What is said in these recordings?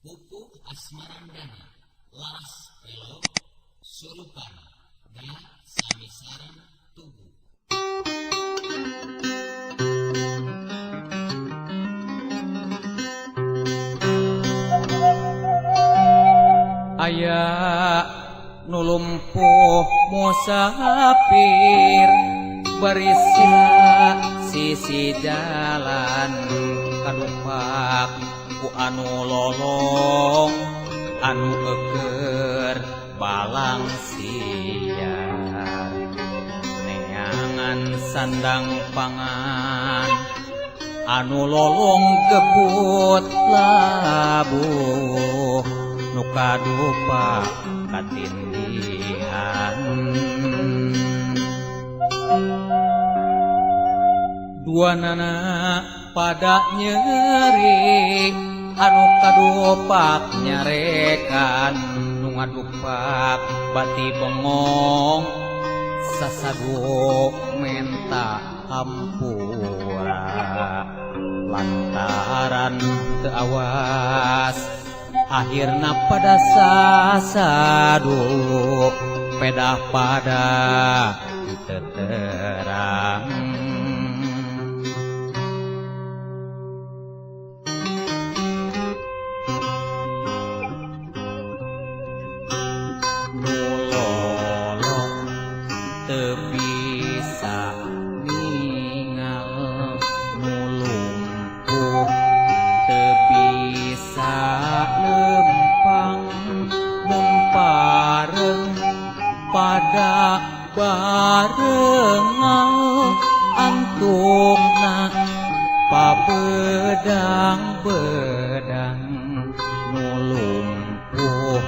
Pupuh Asmarandana laras pelog surupan da sami sareng tugu. Aya nu lumpuh musafir berisila sisi jalan kadupak ku anu lolong anu eueur balang siar neangan sandang pangan anu lolong gebut labuh nu kadupa katindihan. Dua nana pada nyeri anu kadupak nyarekan nu ngadupak bati bengong sasadu menta hampura lantaran teu awas akhirna pada sasadu pedah pada teterang. Nu lolong teu bisa ningal nu lumpuh teu bisa lempang mun pareng pada barengal antukna pabedang-bedang nu lumpuh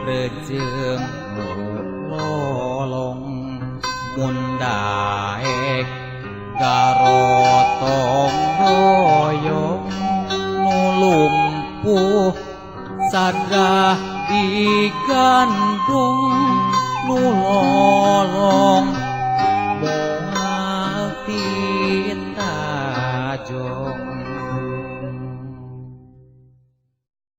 rejeung nu lolong mun daek garotong royong nu lumpuh sadah digandung nu lolong moal titajo.